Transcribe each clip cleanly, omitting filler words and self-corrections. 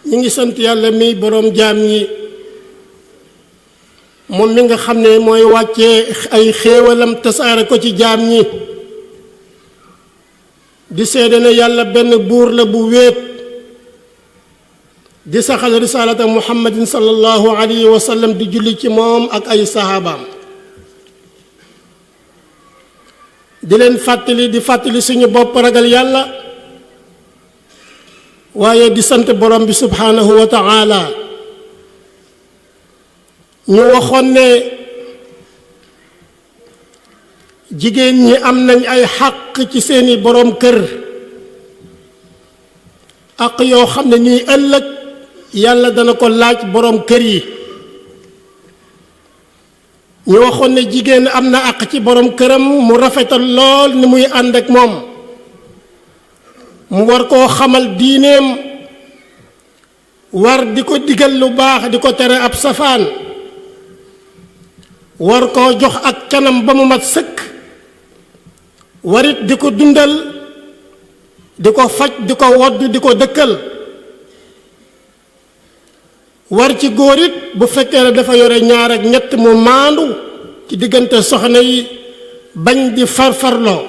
ñi ngi sant yàlla mi boroom jaam ñi moom mi nga xam ne mooy wàccee ay xéewalam tasaare ko ci jaam ñi di seede ne yàlla benn buur la bu wéet di saxal risaalata muhammadin sallallahu alayhi wa sallam di julli ci moom ak ay sahabaam di leen fàttali suñu bopp ragal yàlla waaye di sant borom bi subhanahu wa ta'ala ñu waxoon ne jigéen ñi am nañ ay xaq ci seeni borom kër ak yoo xam ne nii ëllëg yàlla dana ko laaj borom kër yi ñu waxoon ne jigéen am na àq ci borom këram mu rafetal lool ni muy ànd ak moom mu war koo xamal diineem war di ko digal lu baax di ko tere ab safaan war koo jox ak canam ba mu mat sëkk warit di ko dundal di ko faj di ko wodd di ko dëkkal war ci góor it bu fekkee ne dafa yore ñaar ak ñett mu maandu ci diggante soxna yi bañ di farfarloo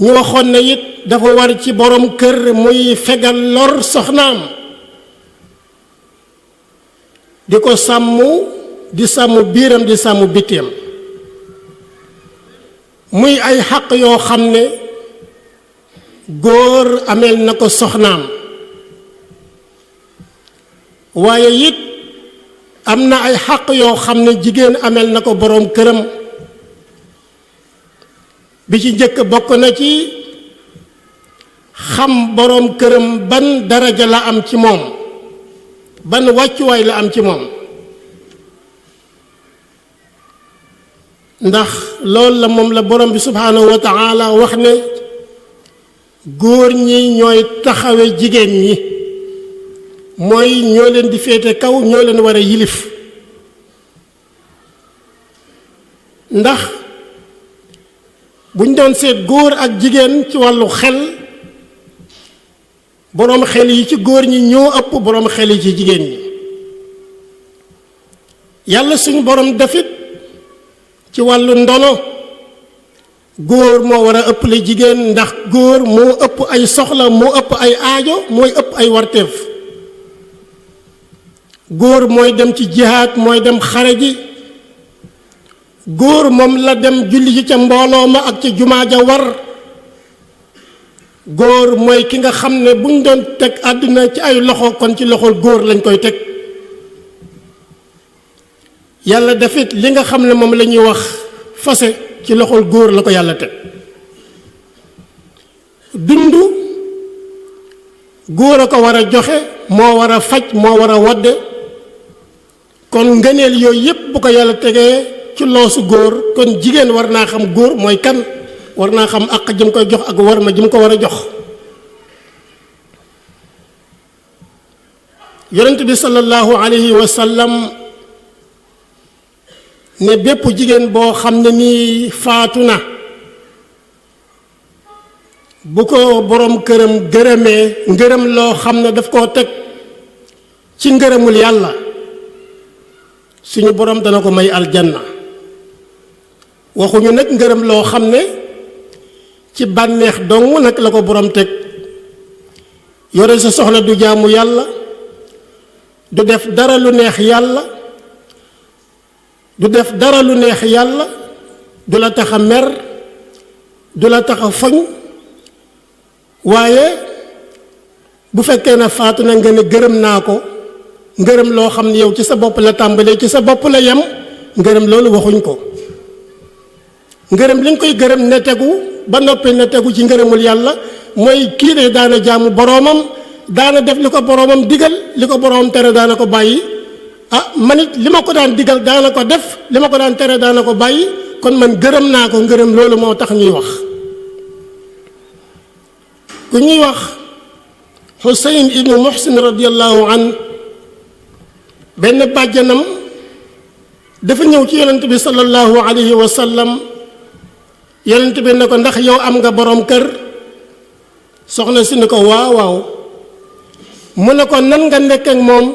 ñu waxoon ne it dafa war ci borom kër muy fegal lor soxnaam di ko sàmm di sàmm biiram di sàmm bitteem muy ay xaq yoo xam ne góor ameel na ko soxnaam waaye it am na ay xaq yoo xam ne jigéen ameel na ko boroom këram bi ci njëkk bokk na ci xam boroom këram ban daraja la am ci moom ban wàccuwaay la am ci moom ndax loolu la moom la borom bi subhanahu wa ta'ala wax ne góor ñi ñooy taxawe jigéen ñi mooy ñoo leen di féete kaw ñoo leen war a yilif ndax buñ doon seet góor ak jigéen ci wàllu xel boroom xel yi ci góor ñi ñoo ëpp boroom xel yi ci jigéen ñi yàlla suñu boroom defit ci wàllu ndono góor moo war a ëpp la jigéen ndax góor moo ëpp ay soxla moo ëpp ay aajo mooy ëpp ay warteef góor mooy dem ci jihaad mooy dem xare ji góor moom la dem julli ji ca mbooloo ma ak ca jumaa ja war góor mooy ki nga xam ne buñ doon teg àdduna ci ay loxo kon ci loxol góor lañ koy teg yàlla defit li nga xam ne moom la ñuy wax fase ci loxol góor la ko yàlla teg dund góor a ko war a joxe moo war a faj moo war a wadde kon ngëneel yooyu yépp bu ko yàlla tegee ci loosu góor kon jigéen war naa xam góor mooy kan war naa xam àq jëm koy jox ak war ma jëm ko war a jox yonent bi sallallahu alayhi wa sallam ne bépp jigéen boo xam ne nii faatu na bu ko boroom këram gërëmee ngërëm loo xam ne daf koo teg ci ngërëmul yàlla suñu boroom dana ko may aljanna waxuñu nag ngërëm loo xam ne ci bànneex dong nag la ko boroom teg yore sa soxna du jaamu yàlla du def dara lu neex yàlla du def dara lu neex yàlla du la tax a mer du la tax a foñ waaye bu fekkee ne faatu na nga ne gërëm naa ko ngërëm loo xam ne yow ci sa bopp la tàmbalee ci sa bopp la yem ngërëm loolu waxuñ ko ngërëm li nga koy gërëm ne tegu ba noppi ne tegu ci ngërëmul yàlla mooy kii de daana jaamu boroomam daana def li ko boroomam digal li ko boroomam tere daana ko bàyyi man it li ma ko daan digal daana ko def li ma ko daan tere daana ko bàyyi kon man gërëm naa ko ngërëm loolu moo tax ñuy wax ku ñuy wax Xuseyn ibnu Muhsin radiyallahu an benn bàjjanam dafa ñëw ci yonent bi sallallahu alayhi wa sallam yonent bi ne ko ndax yow am nga boroom kër soxna si ne ko waaw waaw mu ne ko nan nga nekk ak moom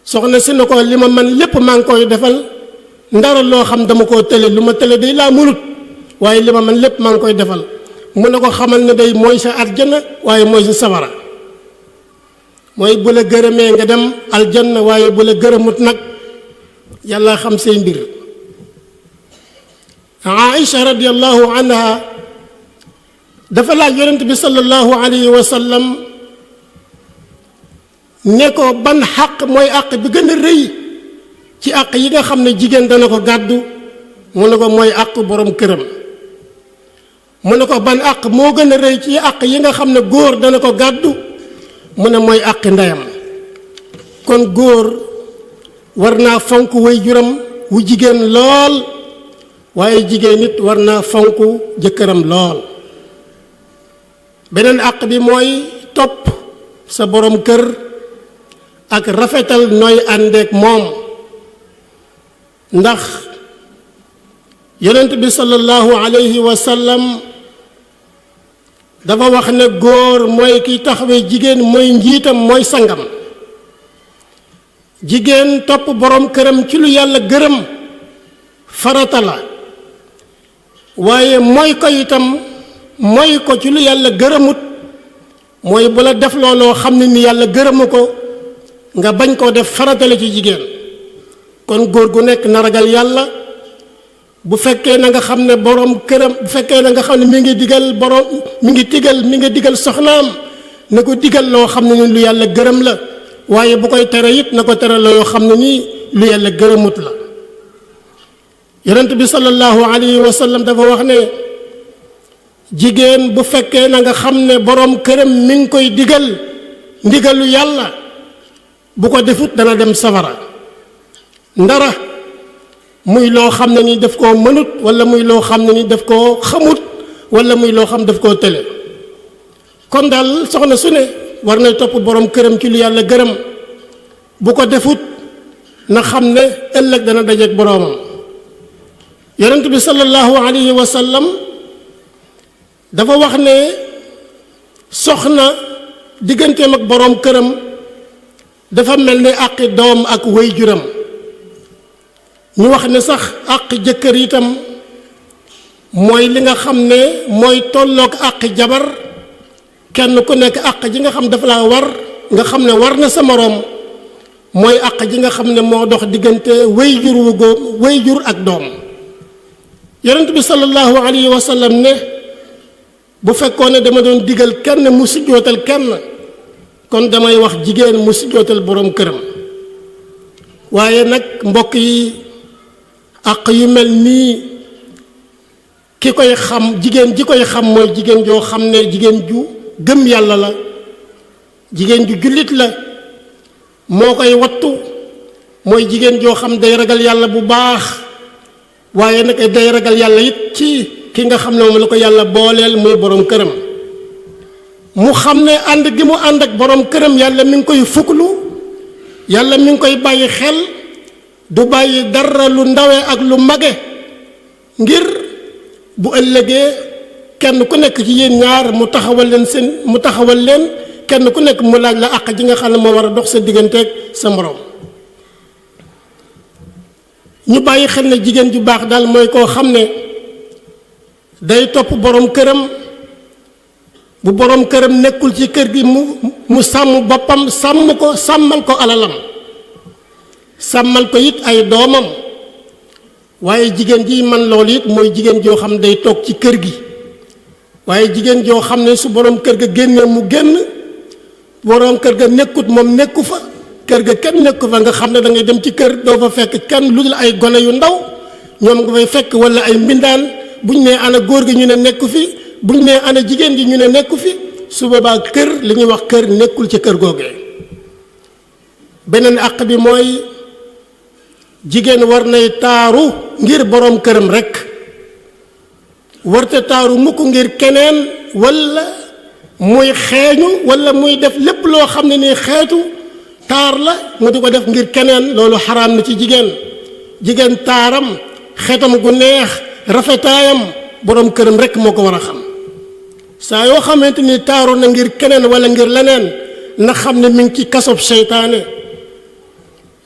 soxna si ne ko li ma man lépp maa ngi koy defal ndara loo xam dama koo tële lu ma tële day laa mënut waaye li ma man lépp maa ngi koy defal mu ne ko xamal ne day mooy sa àjjana waaye mooy sa sawara mooy bu la gërëmee nga dem aljanna waaye bu la gërëmut nag yàlla xam say mbir Aïcha radiyallahu anha dafa laaj yonent bi sallallahu alayhi wa sallam ne ko ban xaq mooy àq bi gën a rëy ci àq yi nga xam ne jigéen dana ko gàddu mu ne ko mooy àq borom këram mu ne ko ban àq moo gën a rëy ci àq yi nga xam ne góor dana ko gàddu mu ne mooy àqi ndeyam kon góor war naa fonk waajuram wu jigéen lool waaye jigéen nit war naa fonk jëkkëram lool beneen àq bi mooy topp sa borom kër ak rafetal nooy àndeek moom ndax yonent bi sallallahu alayhi wa sallam dafa wax ne góor mooy kiy taxawee jigéen mooy njiitam mooy sangam jigéen topp borom këram ci lu yàlla gërëm farata la waaye mooy ko itam mooy ko ci lu yàlla gërëmut mooy bu la def looloo xam ne ni yàlla gërëmu ko nga bañ koo def farata la ci jigéen kon góor gu nekk na ragal yàlla bu fekkee na nga xam ne borom këram bu fekkee na nga xam ne mi ngi digal soxnaam na ko digal loo xam ne ni lu yàlla gërëm la waaye bu koy tere it na ko tere la yoo xam ne nii lu yàlla gërëmut la yonent bi sallallahu alayhi wa sallam dafa wax ne jigéen bu fekkee na nga xam ne borom këram mi ngi koy digal ndigalu yàlla bu ko defut dana dem safara ndara muy loo xam ne ni daf koo mënut wala muy loo xam ne ni daf koo xamut wala muy loo xam daf koo tële kon daal soxna su ne war na topp borom këram ci lu yàlla gërëm bu ko defut na xam ne ëllëg dana dajeek boroomam yonent bi sallallahu alayhi wa sallam dafa wax ne soxna digganteem ak borom këram dafa mel ni àqi doom ak waajuram ñu wax ne sax àq jëkkër itam mooy li nga xam ne mooy tolloog àq jabar kenn ku nekk àq ji nga xam dafa laa war nga xam ne war na sa moroom mooy àq ji nga xam ne moo dox diggante waajur wu góor waajur ak doom yonent bi sallallahu alayhi wa sallam ne bu fekkoon ne dama doon digal kenn mu sujjootal kenn kon damay wax jigéen mu sujjootal boroom këram waaye nag mbokk yi àq yu mel nii ki koy xam jigéen ji koy xam mooy jigéen joo xam ne jigéen ju gëm yàlla la jigéen ju jullit la moo koy wattu mooy jigéen joo xam day ragal yàlla bu baax waaye nag day ragal yàlla it ci ki nga xam ne moom la ko yàlla booleel muy borom këram mu xam ne ànd gi mu ànd ak borom këram yàlla mi ngi koy fuklu yàlla mi ngi koy bàyyi xel du bàyyi dara lu ndawe ak lu mage ngir bu ëllëgee kenn ku nekk ci yéen ñaar mu taxawal leen kenn ku nekk mu laaj la àq ji nga xam ne moo war a dox sa digganteeg sa moroom. ñu bàyyi xel ne jigéen ju baax daal mooy koo xam ne day topp borom këram bu borom këram nekkul ci kër gi mu sàmm boppam sàmmal ko alalam sàmmal ko it ay doomam waaye jigéen ji man loolu it mooy jigéen joo xam ne day toog ci kër gi waaye jigéen joo xam ne su borom kër ga génnee mu génn borom kër ga nekkut moom nekku fa kër ga kenn nekku fa nga xam ne da ngay dem ci kër doo fa fekk kenn lu dul ay gone yu ndaw ñoom nga fay fekk wala ay mbindaan buñ nee ana góor gi ñu ne nekku fi buñ nee ana jigéen ji ñu ne nekku fi su boobaa kër li ñuy wax kër nekkul ci kër googee. beneen àq bi mooy jigéen war nay taaru ngir borom këram rekk warte taaru mukk ngir keneen wala muy xeeñu wala muy def lépp loo xam ne nii xeetu taar la mu di ko def ngir keneen loolu xaraam na ci jigéen taaram xeetam gu neex rafetaayam borom këram rekk moo ko war a xam saa yoo xamante ni taaru na ngir keneen wala ngir leneen na xam ne mi ngi ci kasob seytaane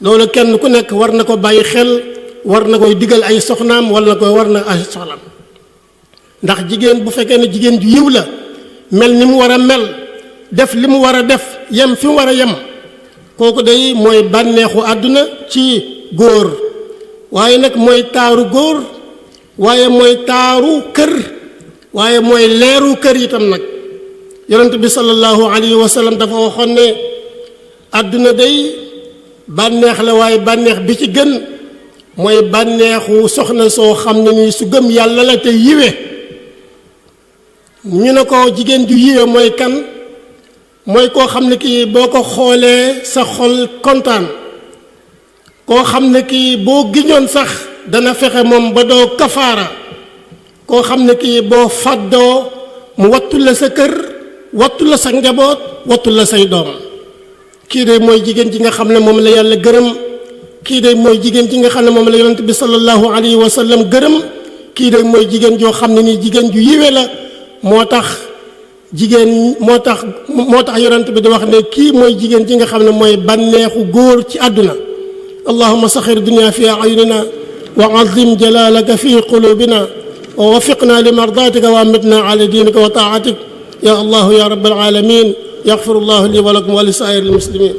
loolu kenn ku nekk war na ko bàyyi xel war na koy digal ay soxnaam wala war na ay soxnaam ndax jigéen bu fekkee ne jigéen ju yiw la mel ni mu war a mel def li mu war a def yem fi mu war a yem kooku day mooy bànneexu àdduna ci góor waaye nag mooy taaru góor waaye mooy taaru kër waaye mooy leeru kër itam nag yonent bi sallallahu alayhi wa sallam dafa waxoon ne àdduna day bànneex la waaye bànneex bi ci gën mooy bànneexu soxna soo xam ne ni su gëm yàlla la te yiwe ñu ne ko jigéen ju yiwe mooy kan mooy koo xam ne kii boo ko xoolee sa xol kontaan koo xam ne kii boo giñoon sax dana fexe moom ba doo kafaara koo xam ne kii boo fàddoo mu wattu la sa kër wattu la sa njaboot wattu la say doom kii de mooy jigéen ji nga xam ne moom la yàlla gërëm kii de mooy jigéen ji nga xam ne moom la yonent bi sallallahu alayhi wa sallam gërëm kii de mooy jigéen joo xam ne nii jigéen ju yiwe la moo tax yonent bi di wax ne kii mooy jigéen ji nga xam ne mooy bànneexu góor ci àdduna allahumma saxir dunya fi ayunina wa azim jalalaka fi qulubina wa wafiqna li mardatika wa amitna ala dinika wa taatik ya allahu ya rabbal alamin yaxfiru llahu li wa lakum wa li saa'iril muslimin